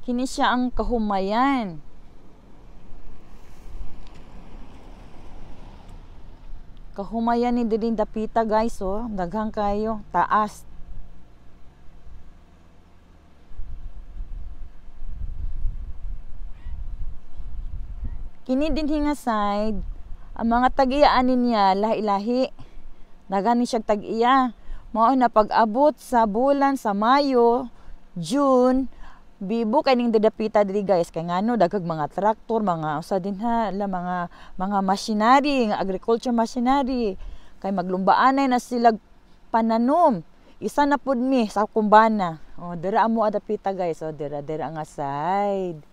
Kini siya ang kahumayan. Kahumayan ni diri dapita guys, oh, daghang kayo, taas. Kini dinhi nga side, ang mga tag-iya ani niya lahi-lahi. Daghan ni siyag tag-iya. Mao na pag-abot sa bulan sa Mayo, June, bibo kay ning didapita diri guys, kay ngano daghang mga traktor, mga usa din ha, la, mga machinery, nga agriculture machinery, kay maglumbaanay na sila pananom. Isa na pud mi sa kumbana. Oh, dira amo adapita guys, oh, dira dira nga side.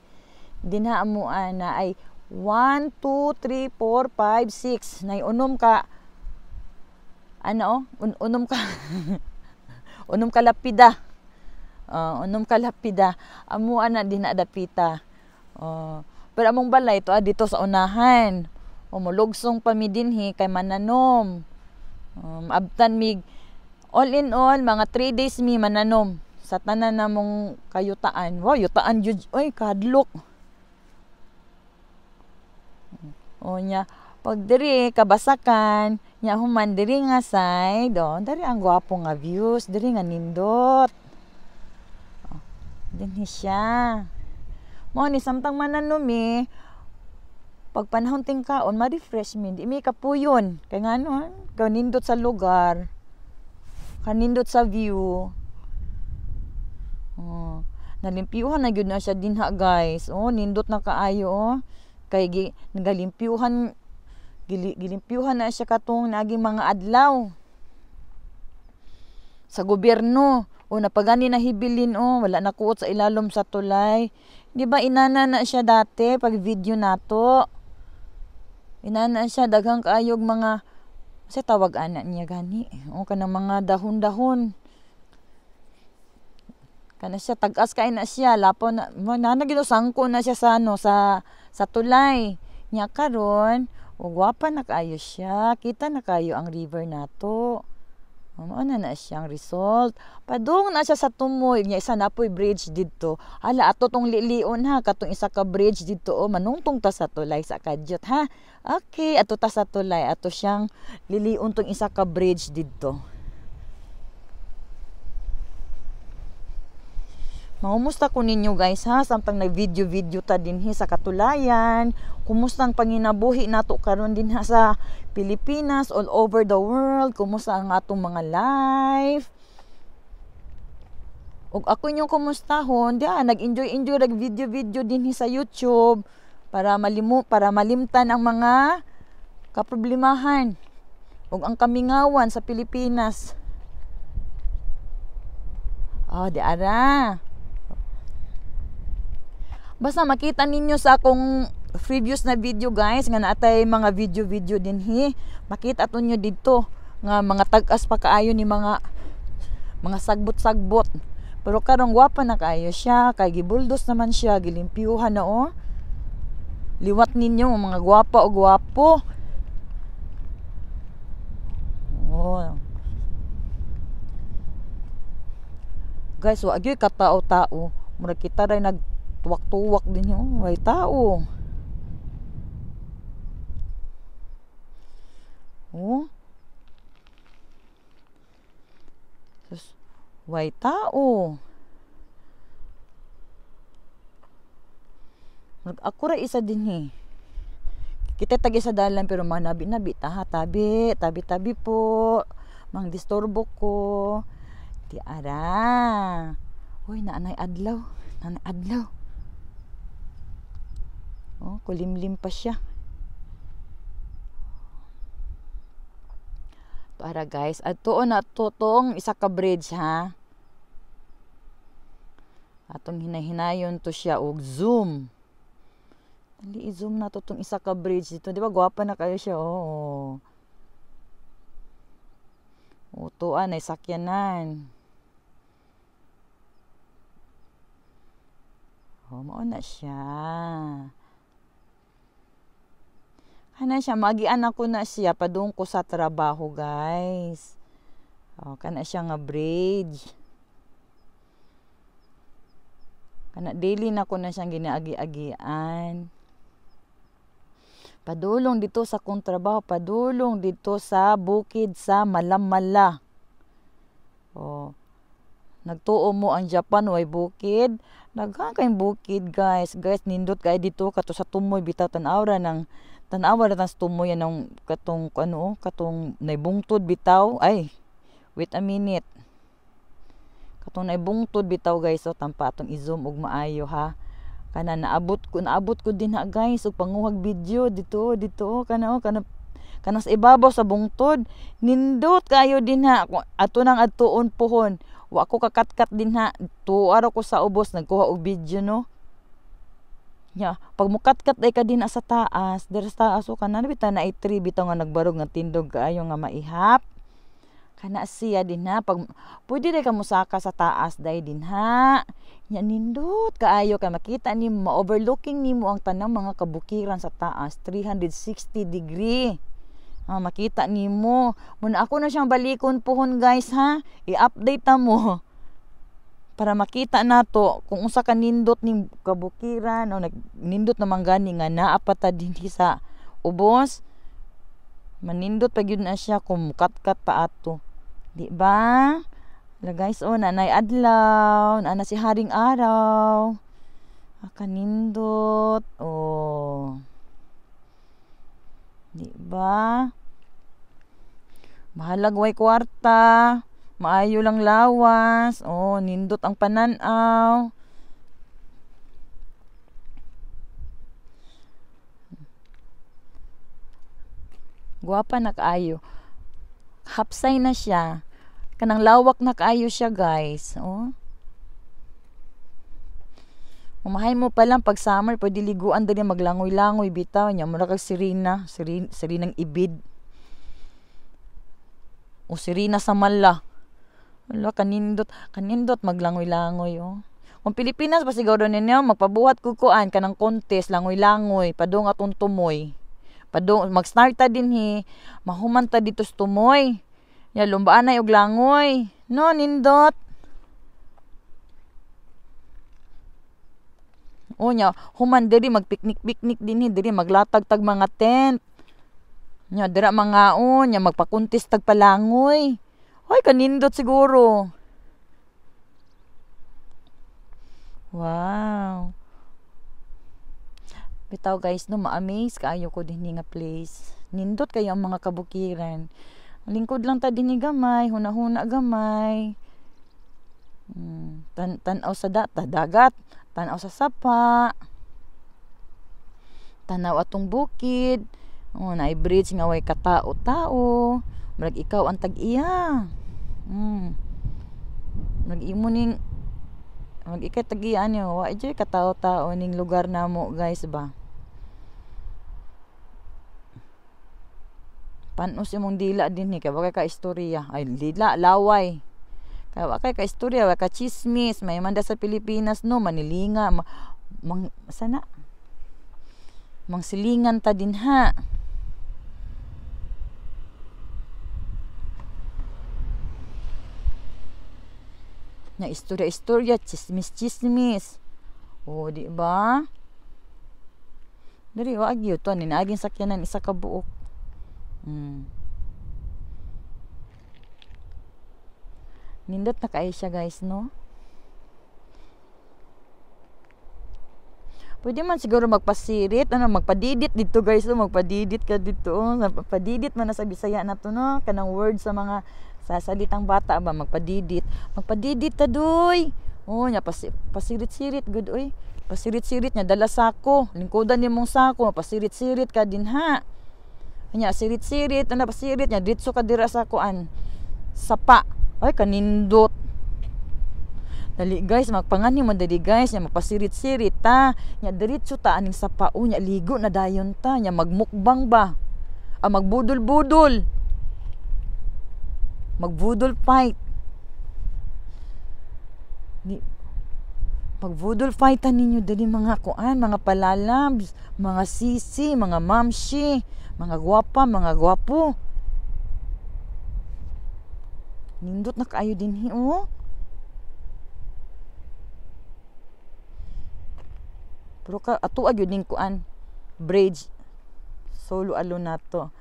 Dinha amo ana ay 1 2 3 4 5 6 nay unom ka ano, unom ka unom ka lapida. Unom ka lapida. Amo ana din adapita. Pero among balay to dito sa unahan. O molugsong pa mi dinhi kay mananom. Abtan mig all in all mga 3 days mi mananom sa tanan namong kayutaan. Wow, yutaan jud. Oy, kadlok. O nya pag diri kabasakan nya human diri nga side, oh, diri ang gwapo nga views, diri nga nindot. Oh, dinhi siya. Mao ni samtang mananom mi, pag panahon ting kaon, ma-refresh mi, di mi kapuyon. Kay ngano, kanindot sa lugar, kanindot sa view. Oh, nalimpyuhan na gyud na siya dinha guys. Oh, nindot na kaayo, oh. Kay nagalimpyuhan, gilimpyuhan na siya katong naging mga adlaw sa gobyerno. O napagani na hibilin, oh, wala na kuot sa ilalom sa tulay. Di ba inana na siya dati pag video nato? Inana siya daghang kaayog mga sa tawag ana niya gani. O kanang mga dahon-dahon. Kana siya tag-as kay na siya, lapo na nana ginusangko na siya sa ano sa tulay. Nya karon, o gwapa na kaayo siya, kita na kayo ang river nato. Mao na na siyang result. Padung na siya sa tumoy, nya isa na po'y bridge didto. Hala, ato tong lilion ha, katong isa ka bridge didto, o manungtong ta sa tulay sa kadyot ha. Okay, ato ta sa tulay, ato siyang lilion tong isa ka bridge didto. Mangumusta ko ninyo guys ha, samtang nag-video-video ta dinhi sa katulayan. Kumusta ang panginabuhi nato karon dinha sa Pilipinas, all over the world. Kumusta ang atong mga life? Ug ako inyong kumustahon, diha nag-enjoy-enjoy rag video-video dinhi sa YouTube para para malimtan ang mga kaproblemahan ug ang kamingawan sa Pilipinas. Oh, di ara. Basta makita ninyo sa akong previous na video guys nga naatay mga video-video dinhi, makita to nyo didto nga mga tag-as pa kaayo ni mga sagbot-sagbot. Pero karong gwapa na kaayo siya kay gibuldos naman siya, gilimpyuhan na, oh. Liwat ninyo mga gwapa o gwapo. Oh. Guys, wa gyud katao-tao. Murag kita ray nag tuwak-tuwak din yun. May tao. Oh. Sus, way tao. Ako ra isa din eh. Kita tagi sa dalan pero manabi-nabi ta ha, tabi, tabi-tabi po. Mang disturbo ko. Di ara. Uy, naanay adlaw. Naanay adlaw. Oh, kulimlim pa siya. To ara guys, at tuon na to tong isa ka bridge ha. Atong hinahinayon to siya og zoom. Dali i-zoom na to tong isa ka bridge dito. Di ba gwapa na kayo siya? Oo. Oh. Tuan ay sakyanan. Oh, mao na siya. Kana siya, magian ako na siya padung ko sa trabaho guys. Oh, kana siya nga bridge. Kana daily na ko na siyang ginaagi-agian. Padulong dito sa kong trabaho, padulong dito sa bukid sa Malamala. Oh. Nagtuo mo ang Japan way bukid. Daghan kayong bukid, guys. Guys, nindot kay dito kato sa tumoy bitaw tan-awra ng tan-awa ra tas tumoy ng katong ano, katong naibungtod bitaw. Ay, wait a minute. Katong naibungtod bitaw, guys, so tampa atong i-zoom og maayo ha. Kana naabot ko din ha, guys, og panguhag video dito dito kana oh, kana kana sa ibabaw sa bungtod. Nindot kayo din ha. Ato nang adtuon pohon. Wa ko kakatkat din ha. Tuara ko sa ubos nagkuha og video no. Nya, pag mukatkat ay ka din sa taas, dira sa taas o kana bitaw na tree bitaw nga nagbarog nga tindog kaayo nga maihap. Kana siya din ha, pag pwede day ka mosaka sa taas day din ha. Nya nindot kaayo kay makita nimo, ma-overlooking nimo ang tanang mga kabukiran sa taas 360 degree. Ah, makita nimo. Muna ako na siyang balikon pohon, guys, ha. I-update ta mo para makita nato kung unsa ka nindot ning kabukiran o nindot naman gani nga naa pa ta dinhi sa ubos. Manindot pa gyud na siya kung mukatkat pa ato. Di ba? La guys, oh, nanay adlaw, naa na si Haring Araw. Ah, kanindot. Oh. Di ba? Bahalag way kwarta, maayo lang lawas. Oh, nindot ang panan-aw. Gwapa na kaayo. Hapsay na siya. Kanang lawak na kaayo siya, guys. Oh. Umahay mo pa lang pag summer, pwede liguan dali maglangoy-langoy bitaw nya mura kag sirena, sirenang ibid. O sirena sa mala. Wala kanindot, kanindot maglangoy-langoy oh. Kung Pilipinas pa siguro ninyo magpabuhat ko kuan kanang contest langoy-langoy padung atong tumoy. Padung mag-start ta dinhi, mahuman ta dito sa tumoy. Ya lumbaan na og langoy. No nindot. O nya, human diri magpiknik-piknik dinhi diri maglatag tag mga tent. Nya dira mangaon, nya magpakuntis tag palangoy. Ay kanindot siguro. Wow. Bitaw guys no, ma-amaze kaayo ko dinhi nga place. Nindot kayo ang mga kabukiran. Lingkod lang ta dinhi gamay, huna-huna gamay. Tan-aw sa dagat, tan-aw sa sapa. Tanaw atong bukid. Oh, naay bridge nga way katao-tao. Murag ikaw ang tag-iya. Murag imo ning mag ikay tag-iya ani, wa jud katao-tao ning lugar namo, guys ba. Panos imong dila dinhi kay wa kay ka istorya. Ay dila laway. Kay wa kay ka istorya, wa ka chismis. May manda sa Pilipinas no, manilinga mang sana. Mangsilingan ta dinha. Na istorya-istorya, chismis-chismis. O, di ba? Diri wa gyud to ni naaging sakyanan isa ka buok. Nindot na kaayo siya, guys, no? Pwede man siguro magpasirit, ano, magpadidit dito, guys, no? Magpadidit ka dito, oh. Padidit man na sa Bisaya na to, no? Kanang word sa mga sasalitang bata ba, magpadidit. Magpadidit ta doy. Oh, nya pasirit-sirit gud oy. Pasirit-sirit nya dala sako, lingkodan nimong sako, pasirit-sirit ka din ha. Nya sirit-sirit, ana pasirit nya ditso ka dira sa kuan. Sapa. Ay kanindot. Dali guys, magpangani mo dali guys, nya magpasirit-sirit ta. Nya diretso ta aning sapa, o nya ligo na dayon ta, nya magmukbang ba. Ah, magbudol-budol. Magbudol fight. Ni magbudol fight ta ninyo dali mga kuan, mga palalabs, mga sisi, mga mamshi, mga gwapa, mga gwapo. Nindot na kaayo dinhi oh. Pero ka ato gyud ning kuan bridge. Solo alone nato.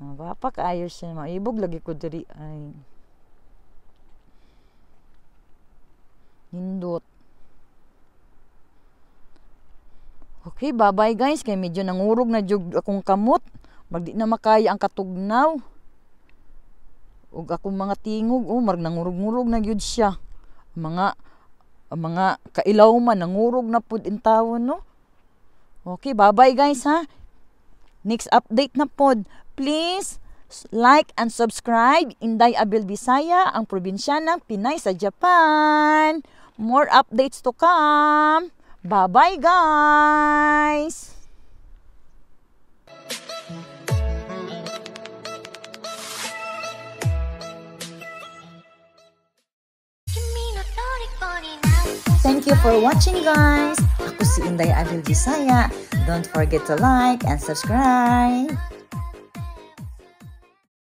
Gwapa kaayo siya, maibog lagi ko diri ay. Nindot. Okay, bye-bye guys. Kay medyo nangurog na jud akong kamot. Magdi na makaya ang katugnaw. Ug akong mga tingog, oh, marag nangurog-ngurog na gyud siya. Ang mga kailaw man nangurog na pud intawon, no. Okay, bye-bye guys ha. Next update na pod. Please like and subscribe. Inday Abel Bisaya, ang probinsyanang Pinay sa Japan. More updates to come. Bye-bye guys. Thank you for watching, guys. Ako si Inday Abel Bisaya. Don't forget to like and subscribe.